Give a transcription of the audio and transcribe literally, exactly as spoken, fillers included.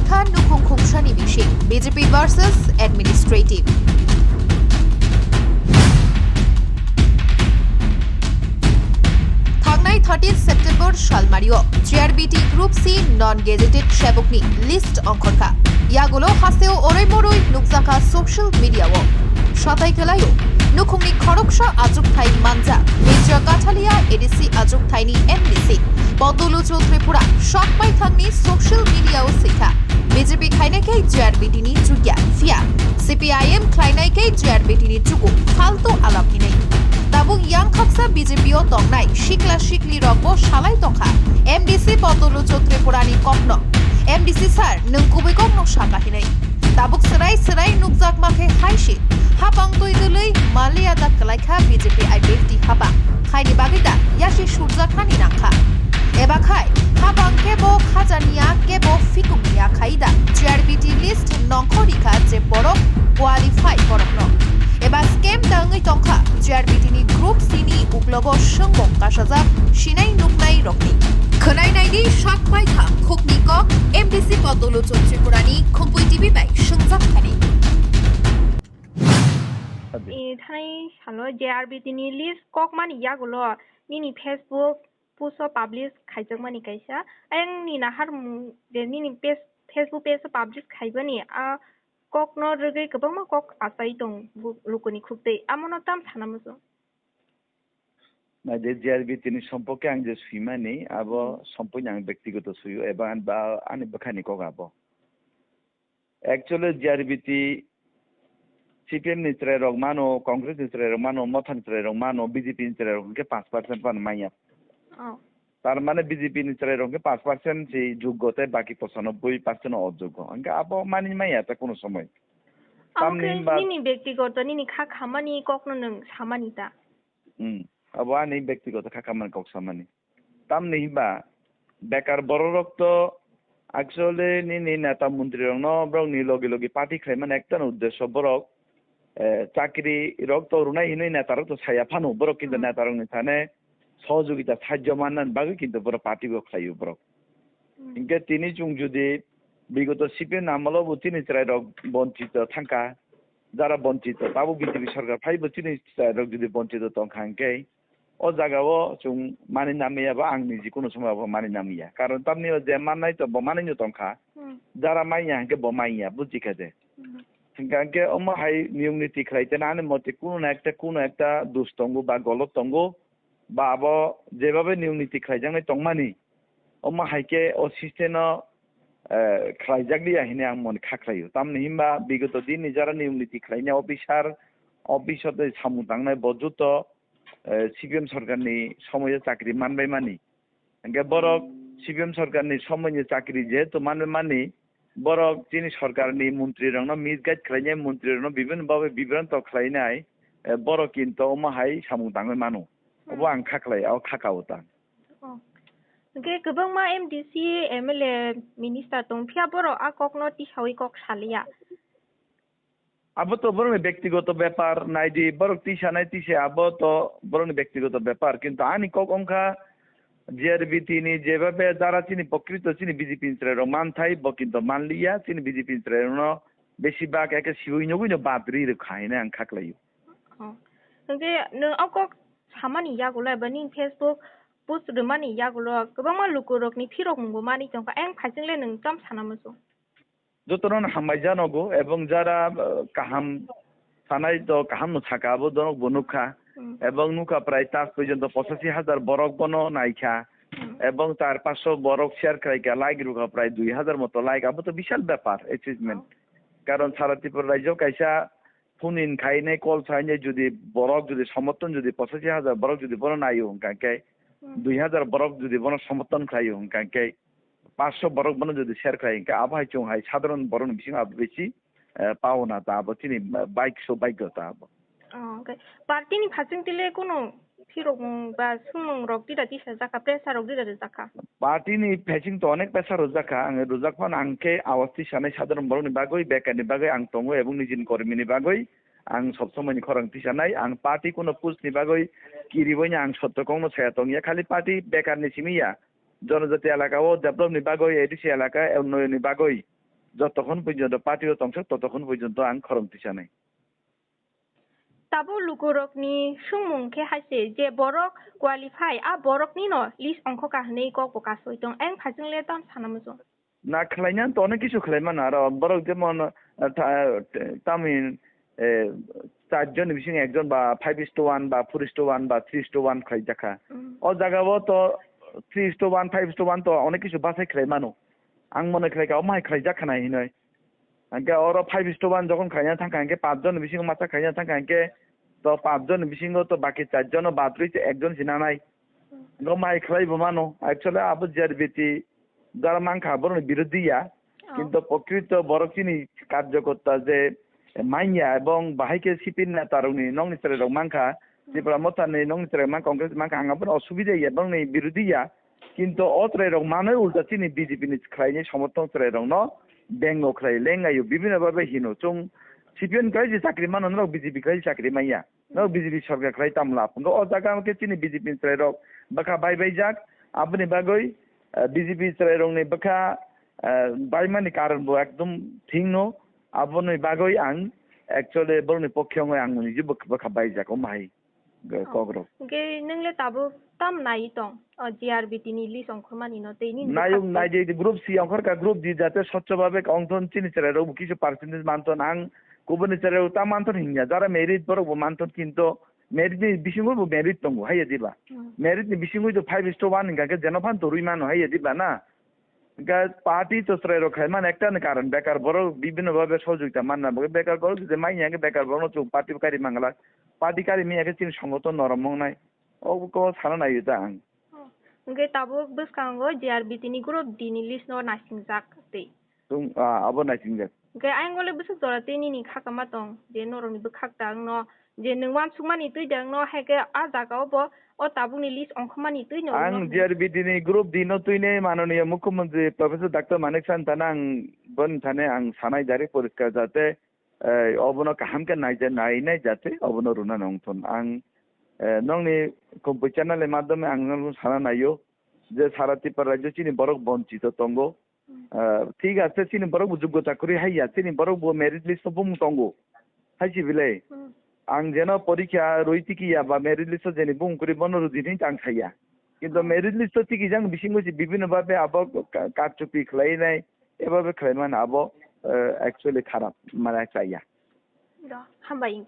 Kha nukhung khungsani bising B J P versus administrative. Thangnai thirteenth September salmario G R B T Group C non-gazetted sebokni list ongkhorkha. Yagulo hasteo oroi moroi nukjakha social media-o. Satai kelaio, nukhungni khoroksa achukthai manjak Mirza Kathalia A D C achukthaini M D C Podoluchu Tripura sakpai thangni social media-o swikha, B J P khainai khe G R B T ni chukya, phiya C P I M khlainai khe G R B T ni chuku, faltu alap hinwi. Tabuk yang khaksa B J P-o tongnai sikla siklirokbo salai tongkha M D C Podoluchu Tripurani kokno. M D C sir, nwng kubui kokno saka hinwi. Tabuk swrai swrai nukjakma khe hai si, hapang twi dwlwi maliya da kwlaikha B J P I P F T hapang. Khaini bagwi da yasi surjaknani nangkha. Eba khai hapang kebo khajaniya, kebo phikungniya khai da G R B T list nongkhorikha je borok qualify borokno. Eba scam da wngwi tongkha G R B T ni Group C ni uklobo swngmung kasajak sinai nuknai rokni. Khwnai naidi sak paikha khukni kok M D C Podoluchu Tripurani Khumpui T V bai swngjak thani. E, thanai salo G R B T ni list kokmani yagulo nini Facebook post o publish khaijakmani kaisa. Ayang ni naharmung je nini page, Facebook page o publish khaibani a kokno rwgwi kwbangma kok achai tong bu-, lukuni khuktwi. Amono tam sana muchung. Naidi, G R B T ni sompoke ang je swimani, abo Hmm. sompoini ang bektigoto suyo, eba an-, ba ani bwkhani kok abo. Actually, G R B T, C P M ni chwrairok mano, Congress ni chwrairok mano, Motha ni chwrairok mano, B J P ni chwrairok hwnkhe panch percent phano manya. Oh. Tar mane B J P ni chwrairok hwnkhe panch percent se juggo tei baki pochanobboi percent ojuggo. Hwnkhe abo mani maya ta kuno somoi. Tamni Abo khe himba nini bektigoto, nini kha khamani kokno nwng samani ta? Hmm. Abo ani bektigoto kha khamani kok samani. Tamni himba bekar bororok to actually nini neta montrirokno borokni logi logi party khlaimani ektano uddesyo borok, eh, chakri rok to rwnai hinwi netarok to saya phano borok kinto Hmm. netarokni thane sohojogita sahajyo mannani bagwi kinto borok party bo khlaio borok. Hmm. Hinkhe tini chwng jodi bigoto C P M ni amolo bo chini chwrairok bonchito thangkha, jara bonchito, tabo B J P sorkar phaibo chini chwrairok jodi bonchito tongkha hinkhe, o jagao chwng mani namiya ba ang niji kuno somoi abo mani namiya. Karon tamni o je mannai to bo manwi no tongkha. Hmm. Jara manya hinkhe bo manya, bujikha je. Hmm. Hinkha hinkhe omo hai niyom niti khlai tena ani mote kuno na ekta, kuno ekta dos tongo ba golot tongo, ba abo jebabe niyom niti khlaijaknai tongmani, omo hai khe o system no, eh, khlaijak liya hinwi ang moni kha khlaio. Tamni himba bigoto din ni jara niyom niti khlainai officer, office o tei samung tangnai bo joto, eh, C P M sorkar ni somoio chakri manbai mani. Hingke borok C P M sorkar ni somoini chakri jehetu manwi mani, borok chini sorkar ni montri rokno misguide khlainai, montri rokno bibhinno babe bibranto khlainai, eh, borok kinto omo hai samung tangwi mano. Obo Hmm. ang kha khlai, o kha ka o ta. Oh. Hingke kwbangma M D C, M L A, minister tong phiya borok a kokno tisawi kok saliya. Abo to borokni bektigoto bepar, naidi borok tisanai tise abo to borokni bektigoto bepar, kintu ani kok wngkha G R B T ni jebabe jara chini bokrito chini B J P ni chwrairok manthai bo kintu manliya, chini B J P ni chwrairokno besibak eke siwi nugwino bad ri rwkha hinwi ang kha khlaio. Oh. Hwnkhe nwng o kok samani yagulo eba nini Facebook post rwmani yagulo kwbangma lukurokni phirokmungbo manwi tongkha, ayang phaising le nwng tamo sana muchung? Jotono hambai janogo, ebong jara, eh, kaham sanai to kaham no saka abo donok bo nukha. Hmm. Ebong nukha prai tas porjonto pochashi hajar borok bono naikha. Hmm. Ebong char paanch sho borok share khlaikha, like rukha prai dui hajar moto like, abo to bishal bepar, achievement. Oh. Karon sara Tripura rajyo kaisa phone in khainai, call khainai, jodi borok jodi somorthon jodi pochashi hajar borok jodi bono naio hwnkha khe, Hmm. dui hajar borok jodi bono somorthon khlaio hwnkha khe, paanch sho borok bono jodi share khlai hwnkhe, abo hai chwng hai sadharon borokni bisingo abo bisi, eh, paona ta abo chini, eh, baikso baikgo ta abo. Oh, okay. Party ni phasing tile kuno phirokmung ba sumung rok tida tisa jakha, pressure rok tida jakha? Party ni phasing to onek pressure rok jakha, ang rwjak phano ang khe awas tisanai sadharon borokni bagwi, bekarni bagwi ang tongo ebong nijini kormini bagwi ang sob somoini khorang tisanai, ang party kuno post ni bagwi kiribaino ang sotto kokno saya tongya, khali party bekarni simi ya. Jonojati elaka o develop ni bagwi, A D C elaka unnayonni bagwi Jotokhon porjonto party o tongsa, totokhon porjonto ang khorang tisanai. Tabuk lukurokni swngmung khe hai se je borok qualify, a borokni no list ongkho ka hwnwi kok bo kasui tong, ayang phaijwng le tamo sana muchung. Na khlaina to onek kisu khlai mano, aro borok jemon, eh, tha-, tamni, eh, char jon ni bising ekjon ba five is to one ba four is to one ba three is to one khlai jakha. Mm. O jaga o to three is to one, five is to one to onek kisu bachai khlai mano. Ang mone khlai ka omo hai khlai jak khna hinoi. Hingke oro five is to one jokhon khlaina thangkha, hingke panch jon ni bisingo masa khlaina thangkha, hingke to panch jon ni bisingo to baki char jon no bad rwi se ekjon se nanai. Hingke mai khlai bo mano. Actually, abo J R B T jara mankha, borokni birodhi ya. Oh. Kintu prokrito borok chini karjokorta je manya ebong bahai khe C P M neta rokni nokni chwrai rok mankha, hmm, Tipra Motha ni nokni chwrai mankha, Congress mankha, ang abono osubida ya, borokni birodhi ya. Kintu o chwrai rok manwi ulta chini B J P ni khlaini somorthon chwrai rokno bengo khlai lengayo, bibhinno bhabe hino. Chwng C P M khlai se chakri mano, norok B J P khlai se chakri manya. Norok B J P sorkar khlai tamo lab. Hwnkhe o jaga hwnkhe chini B J P ni chwrai rok bwkha bai bai jak. Aboni bagwi, eh, B J P chwrai rokni bwkha, eh, baimani karon bo ekdom thik no. Aboni bagwi ang actually borokni pokhe wngwi ang nini je bwkha, bwkha bai jak, omo hai. Ga-, oh, kokrok. Hwnkhe nwng le tabuk tam nai tong, o G R B T ni list ongkhormani no tei nini nayung bwkhak nai de group C ongkhor ka group D jate swchho bhabe ongthon chini chwrai rok bo kisu percentage manthon ang kubuni chwrai rok ta manthon hinya jara merit borok bo manthon kinto merit ni bisingo bo merit tongo haiya diba. Hmm. Merit ni bisingo to five is to one hingka khe jeno phan torwi mano haiya diba na. Hingke party to chwrai rok khai man ekta ni karon bekar borok bibhinno bhabe sohojogita manna bagwi bekar borok jodi mai hingke bekar borok no chwng party bo kari mangala party kari manya khe chini songothon norom wngnai obo ko sana naiyo ta ang. Oh, hingke tabuk bwskango G R B T ni group D ni list no naisingjak tei. Tung, ah, abo naisingjak. Hingke ayang gole bwswk jora tei nini khakama tong je norok ni bwkhak ta wngno je nwng wansukmani twi de wngno, hai khe a jaga o bo o tabukni list ongkhormani twi no wngno. Ang G R B T ni group D no twini manoniya mukhyamantri Professor Doctor Manik Saha ni thani ang boni thani ang sanai direct poriskar jate, eh, obono kaham khe naija-, nainai jate obono rwna nangthon. Ang, eh, nokni kompui channel ni madhyome ang nono sana naio je sara Tripura rajyo chini borok bonchito tongo. Ah, thik ase, chini borok bo jogota kwrwi hai ya, chini borok bo merit list o bumung tongo. Hai se belai. Hmm. Ang jeno porikha rwi tiki ya ba merit list o jeni bumung kwrwi bono rwdi hinwi ang saya. Kintu, hmm, merit list o tiki jang bisingo se bibhinno bhabe abo ka-, karchupi khlainai, ebabe khlaimani abo, eh, actually kharap, mane chaya. Do, hambai.